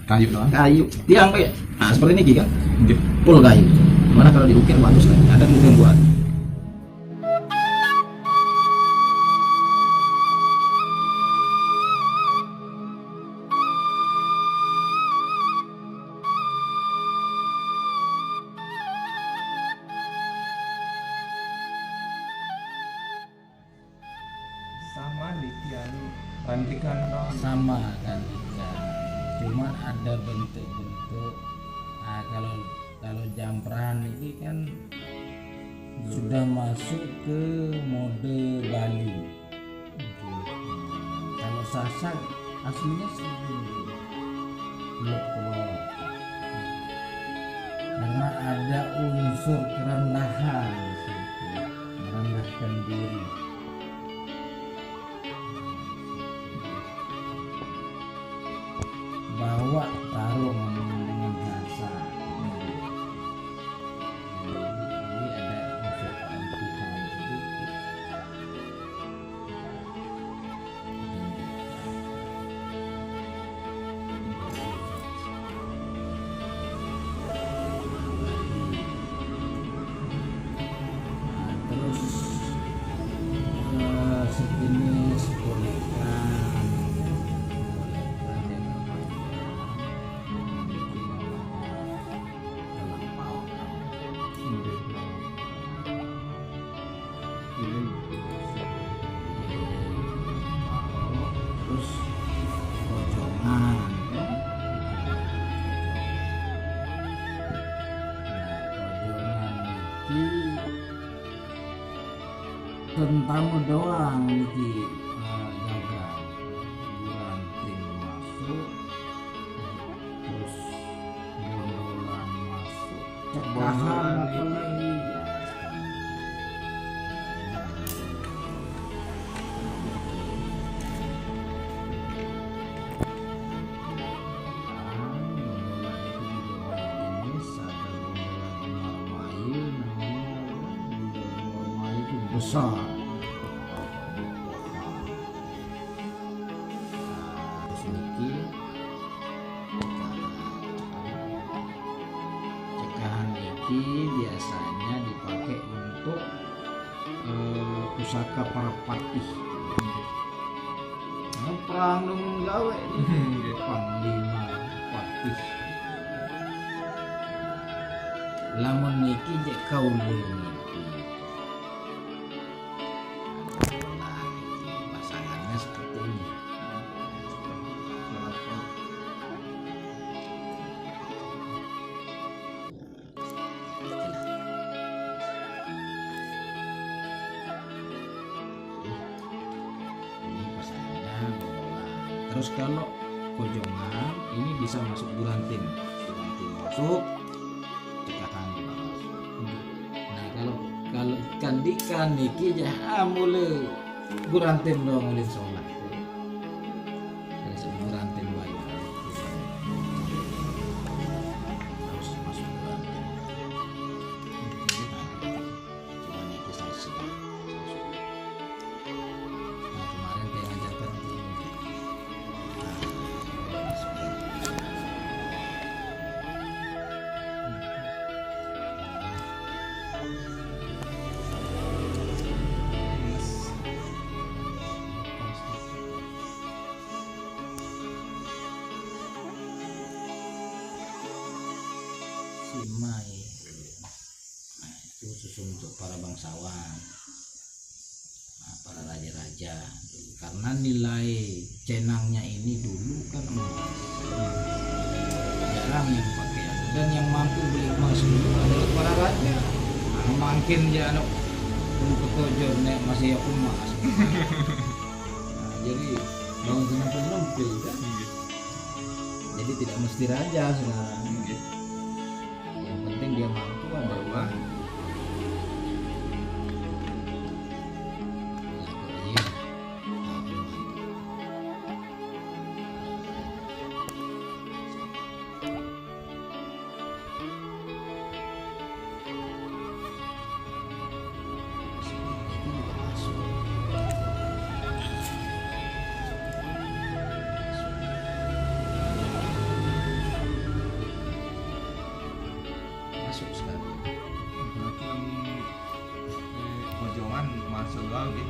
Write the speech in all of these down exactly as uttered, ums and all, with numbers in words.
Kayu doang. Kayu, tiang kayak. Nah, seperti ini kan. Nggih. Full kayu. Mana kalau diukir bagus kan? Ada juga yang buat. Sama di anu rantikan doang. Sama kan, kan. Cuma ada bentuk-bentuk. Nah, kalau kalau jampran ini kan sudah masuk ke mode Bali. Kalau Sasak aslinya seperti ini, belok ke bawah. Karena ada unsur kerendahan di situ, merendahkan diri. Bawa, taruh, ngomong dengan bahasa. Ini ada unsur keangkuhan sedikit. Nah, terus, eh, sejenis golekan. Golekan yang apa ya? Yang bikin apa? Dalam paut. Ini. Terus pojongan. Nah, pojongan iki tentang doang iki, eh, gagal. Bulan tim masuk, terus bondolan masuk. Cekahan apa lagi? Bondolan itu juga banyak jenis, ada bondolan Umar Mail namanya, bondolan Umar Mail itu besar. Nah, terus niki cekahan. Cekahan iki biasanya dipakai untuk, eh, pusaka para patih. Nah, perang dong gawe ini. Nggih. Panglima patih. Lamun niki cek kaule niki. Nah, niki pasangannya seperti ini. Ini pasangannya bola. Terus kalau pojongan ini bisa masuk burantin. Burantin masuk, cekahan masuk. Nah, kalau kalau ikan dikan niki ya, ah, mule burantin dong, ulin sholat. Terus burantin baik. Harus masuk burantin. Cuma niki saya sudah. Nah, kemarin saya ngajarkan di ini. Nah, masuk. Simai. Nah, itu khusus untuk para bangsawan. Nah, para raja-raja. Karena nilai cenangnya ini dulu kan emas. Jarang yang pakai. Dan yang mampu beli emas dulu adalah para raja. Nah, makin ya, anu, pun ketujuh nek masih ya emas. Nah, jadi bangun senang pun nempel kan. Jadi tidak mesti raja sekarang. Yang penting dia mampu ada uang. Iya.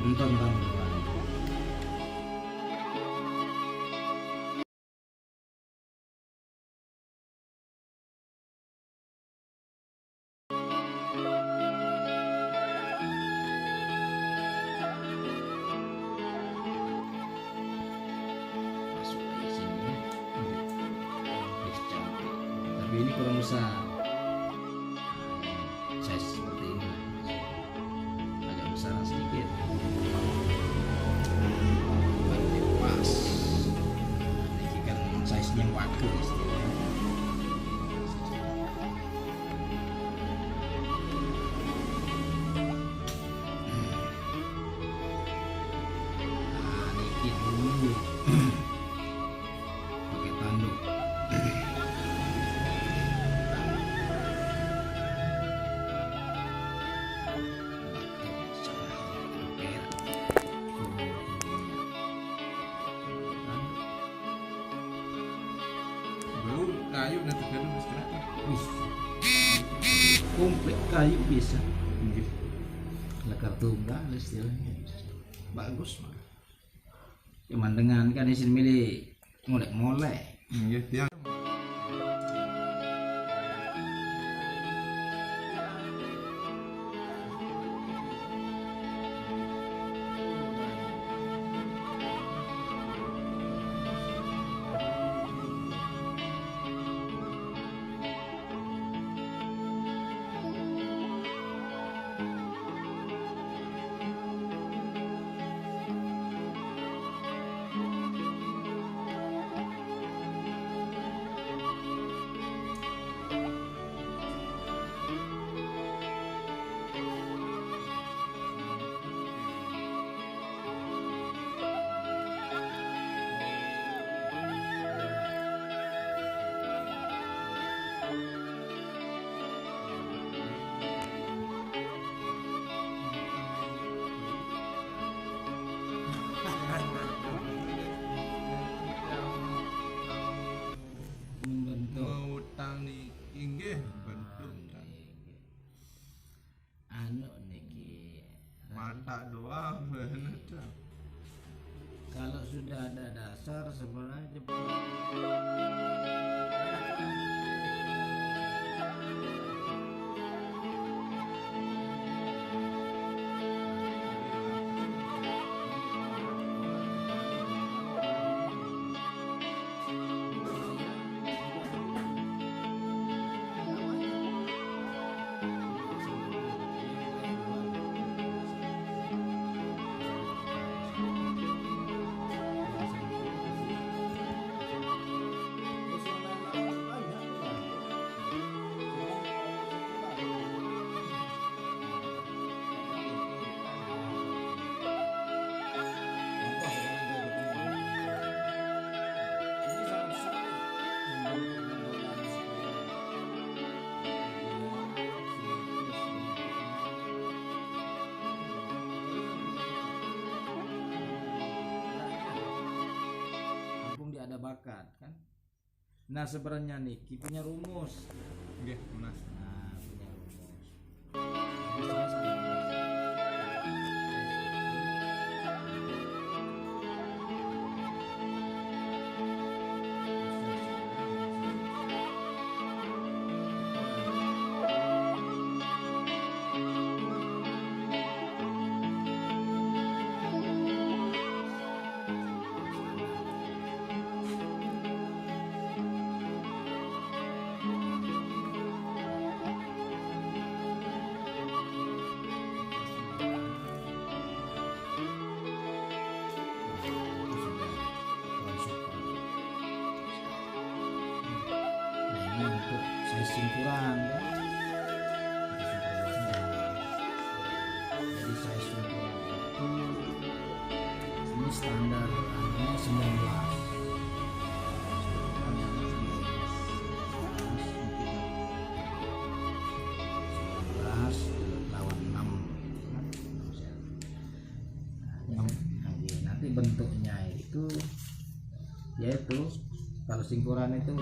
Nonton kan. Masuk lagi sini ya. Oke, cantik. Tapi ini kurang besar. Size seperti ini. Agak besar sedikit. Baru dia pas. Ini kan size-nya wakil istilahnya. Nah, dikit dulu. Pakai tanduk. Belum kayu nanti kan harus kenapa? Wih. Komplit kayu bisa. Lekar tunggal istilahnya. Bagus, Mak. Cuman dengan kan isin milih molek-molek. Nggih, tiang. Membentuk. Mau utang niki nggih bentuk kan. Anu niki. Mata doang bener dah. Kalau sudah ada dasar sebenarnya cepat. Mumpung dia ada bakat kan. Nah, sebenarnya niki punya rumus. Nggih, Mas. Nah, punya rumus. Misalnya sama ini. Nah, ini untuk size singkuran ya. Jadi size singkuran itu ini standar anunya sembilan belas. Sembilan belas lawan enam. Nah, nanti bentuknya itu yaitu kalau singkuran itu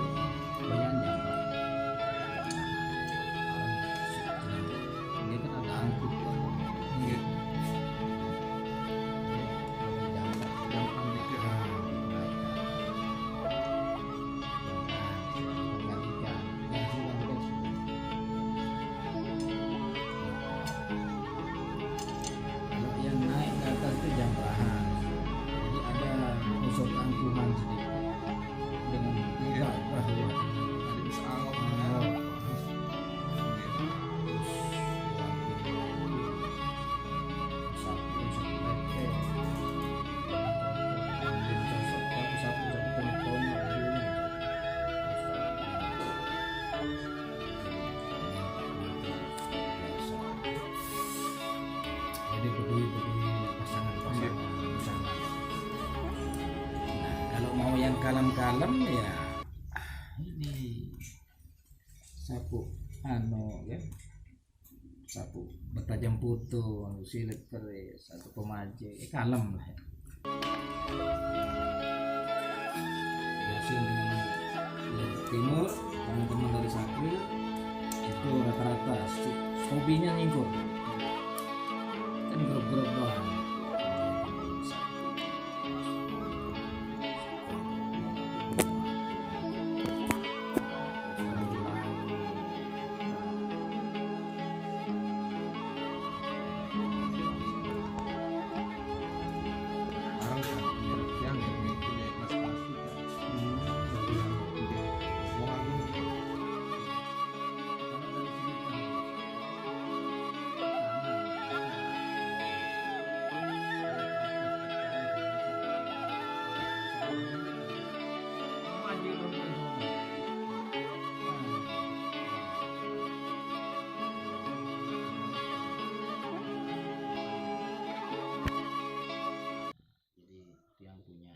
banyak jambat. Dia kan ada angkut. Iya. Kalem-kalem ya, ini sapu anu ya, sapu betajam putu, silet keris atau pemaje, eh, kalem lah ya. Biasa dengan timur, teman-teman dari Sakril itu rata-rata si- hobinya nyingkur, kan grup-grup doang. Jadi tiang punya.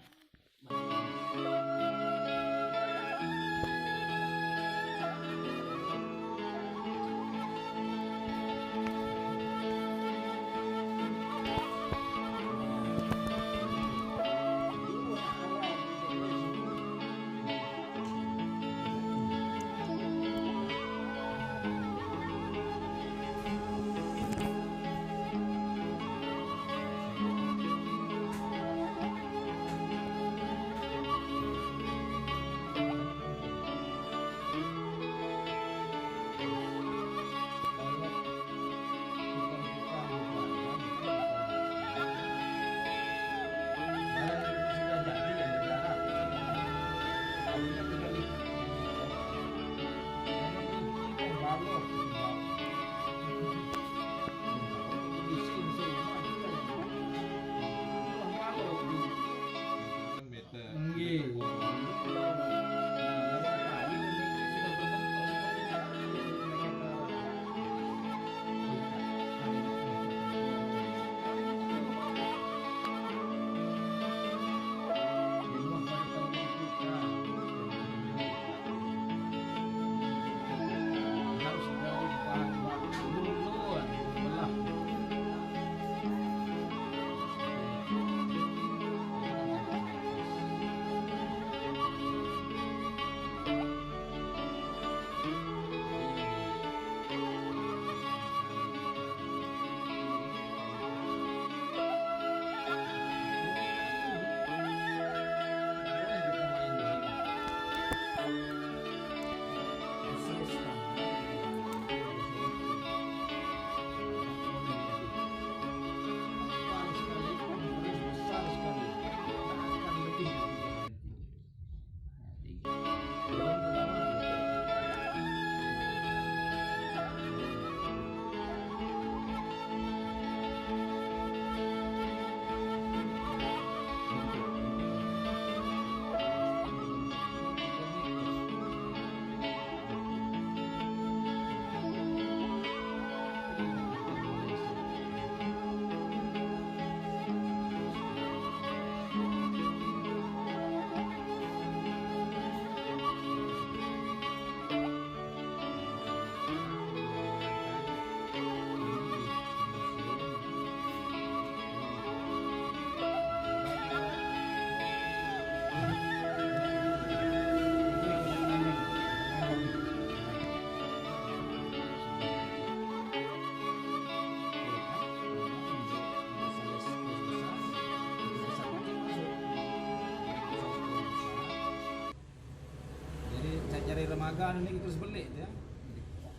Jadi cari remaga ini terus beli ya.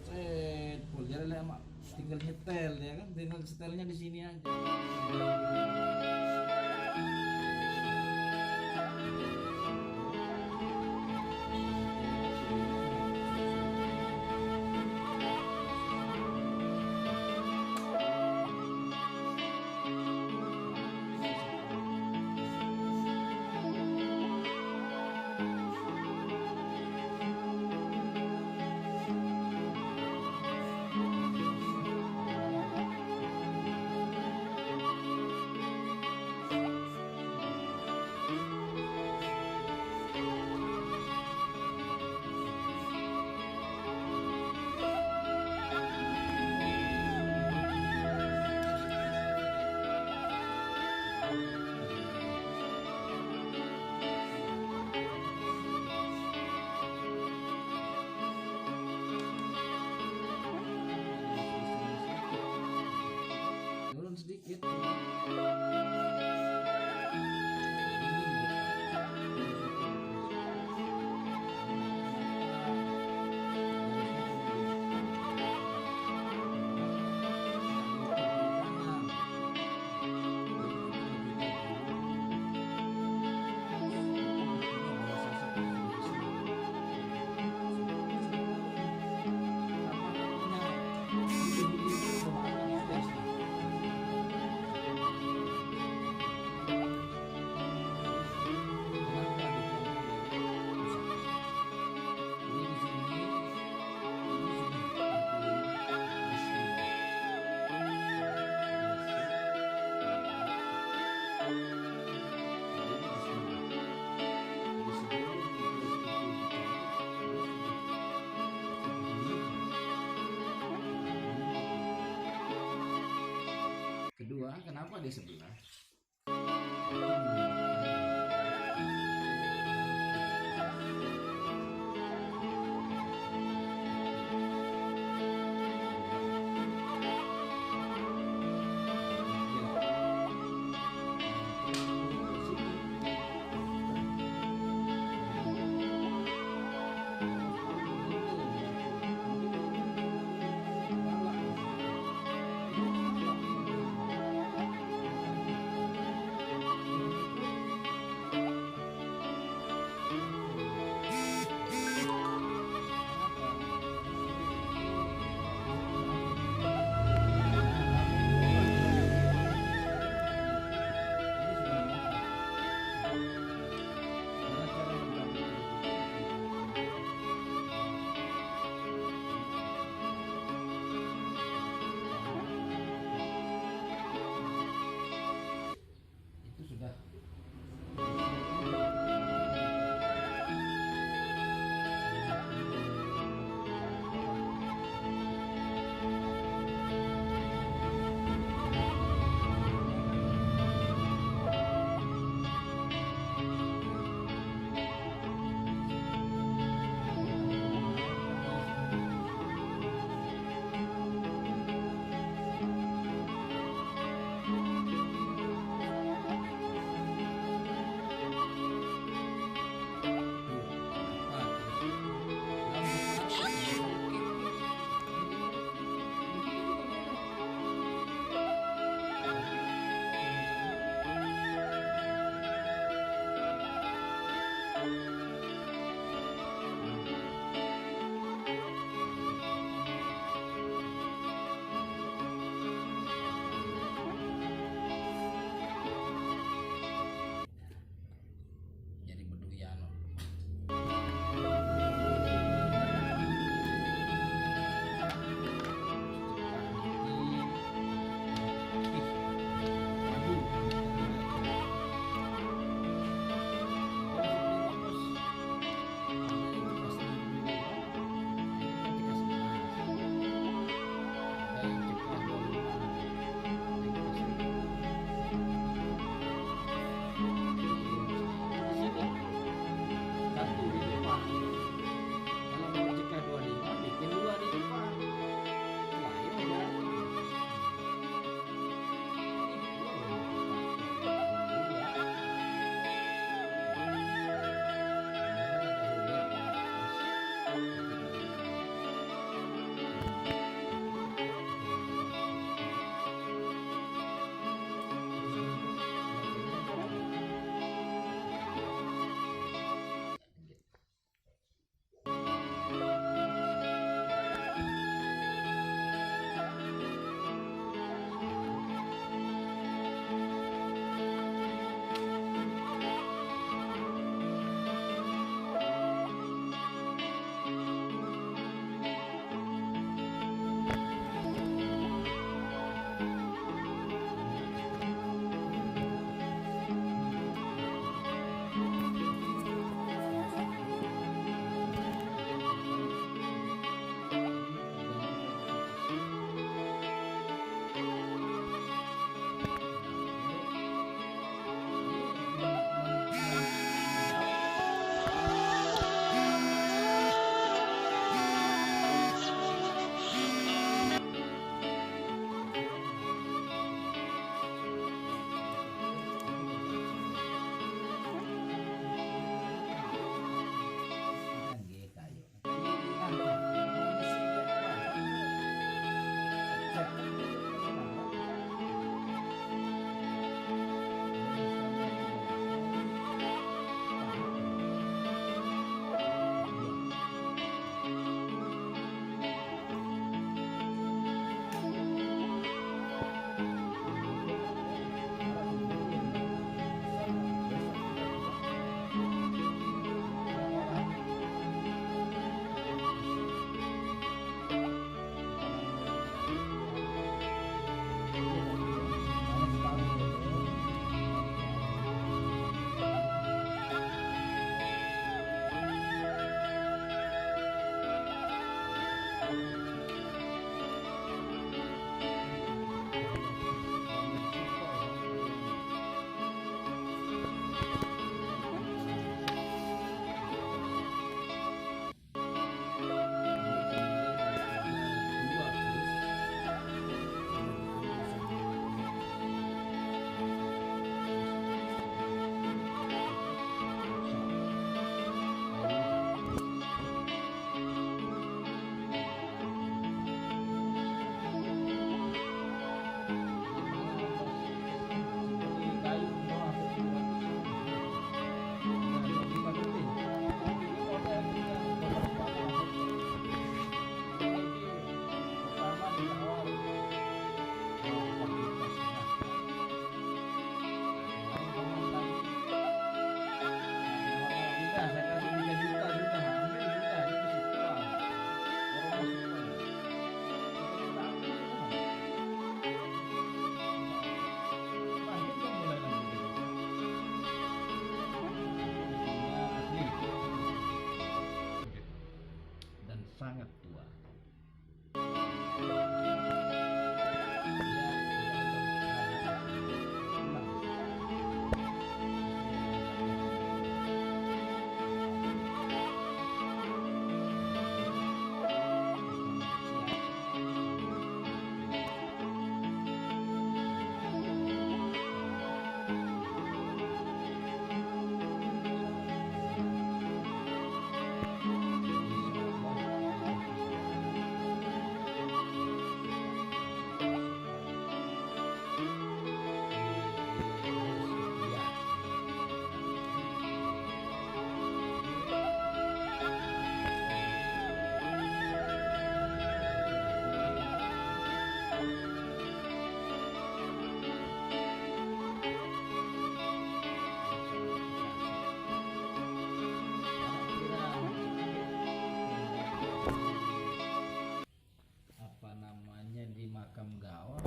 Set, full. Jadi lah, mak, tinggal nyetel ya kan, tinggal setelnya di sini aja. Kedua, kenapa di sebelah? sangat tua. Apa namanya, di makam gaos.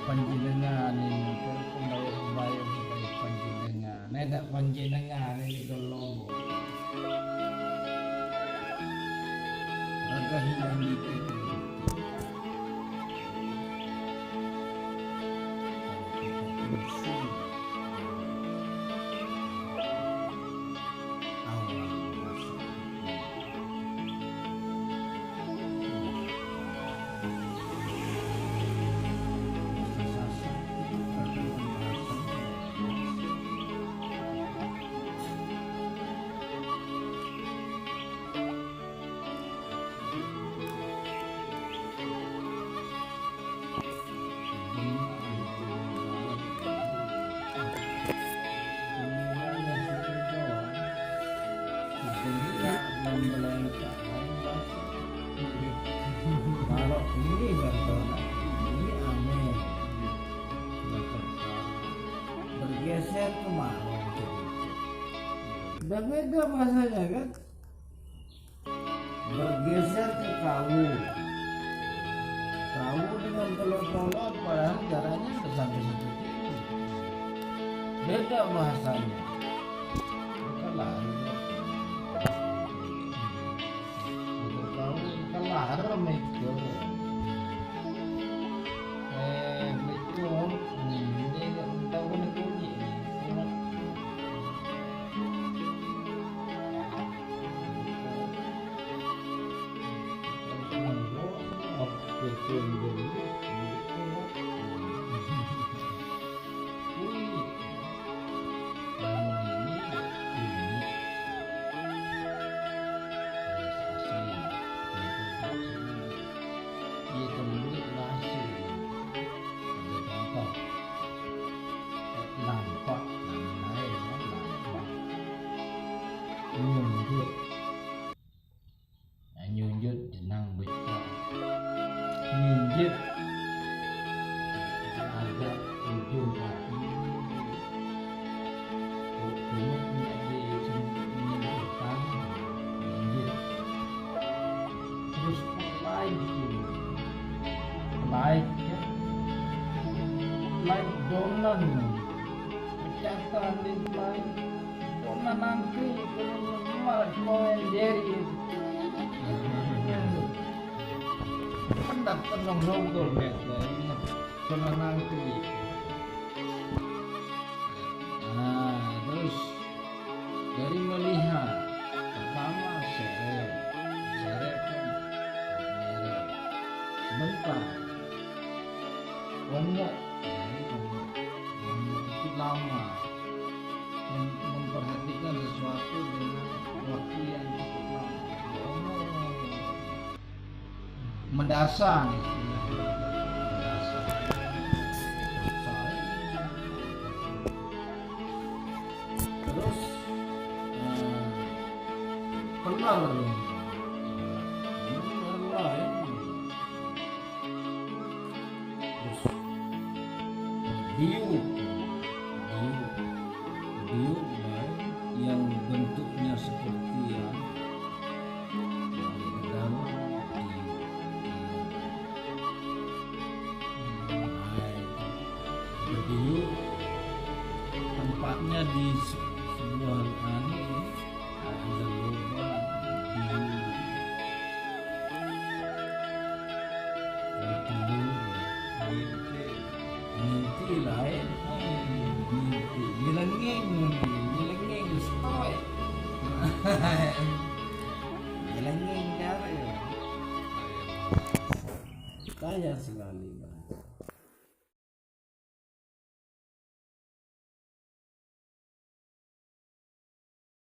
Panjenengan ini, terus pembayar-pembayar sekali panjenengan. Nenek panjenengan ini kalau raga hilang dikit. Kalau ini bantuan, ini aneh. Bergeser ke mana? Udah beda bahasanya, kan? Bergeser ke kawu. Kawu dengan telur kolot, padahal jaraknya nggak sampai satu kilo. Beda bahasanya. Bukan lari. Betul kawu, bukan lari, mikir. Eh, mikir. Ini nggak tahu, kena kunci. Lampak, namanya lampak. Nyunjuk. Nah, nyunjuk jenang becak. Nyunjuk agak ujung kaki. Kok kumat nggak di nyunjuk, nyunjuk. Terus pelai gitu. Pelai ya. Pelai donan. Pecatan di pelai. Kona nangkri, kona malah kona jeri. Pendak tenong rogol, ya, kona nangkri. Nah, terus dari melihat, pertama seret, seret kan, nah, nyeret. Sebentar. Remuk. Nah, itu remuk. Remuk itu lama. Mem- memperhatikan sesuatu dengan waktu yang cukup lama. Remuk. Mendasar nih. Mendasar. Terus eh, pelar. Ini pelar ya. Terus biu, biu, biu, nah, yang bentuknya seperti yang di dalam, biu. Nah, itu. Biu tempatnya di se- sebuah anu, ada lubang, biu. Ada telur, mimpi, mimpi lain, mimpi nyelengeng, nyelengeng stoy, nyelengeng darah. Kaya sekali, Bang.